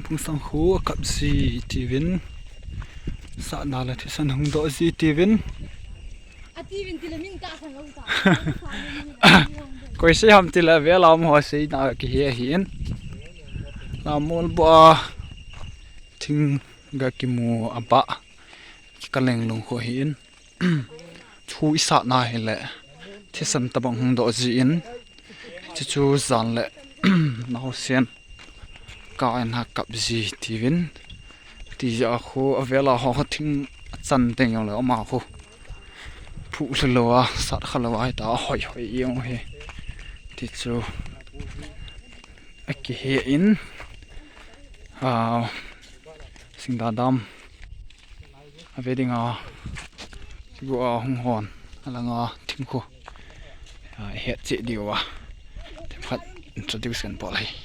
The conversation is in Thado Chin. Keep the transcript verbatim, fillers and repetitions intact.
Phungsang khu akap ji tiuvin, satna le thisan hung doh ji tiuvin. Koi sei ham tile vela um ho seina kihe ahin. Lamol bua thing ga kimu abah kikaleng lung khu ahin. Thu isatna hile thisan tabang hung doh jin, chuchu jan le naosen ka in ha kap ji tiuvin. Tijeh a khu avela ho thing achan teng jongle ama khu phuh lhilou a, sat khalou a hita, hoi hoi jeng u hi. Tichu akihe in, a, Singda dam ave dinga, chua hung hon, alanga thing khu, a, hetcheh diuva themkhat introduce kan bol ahi.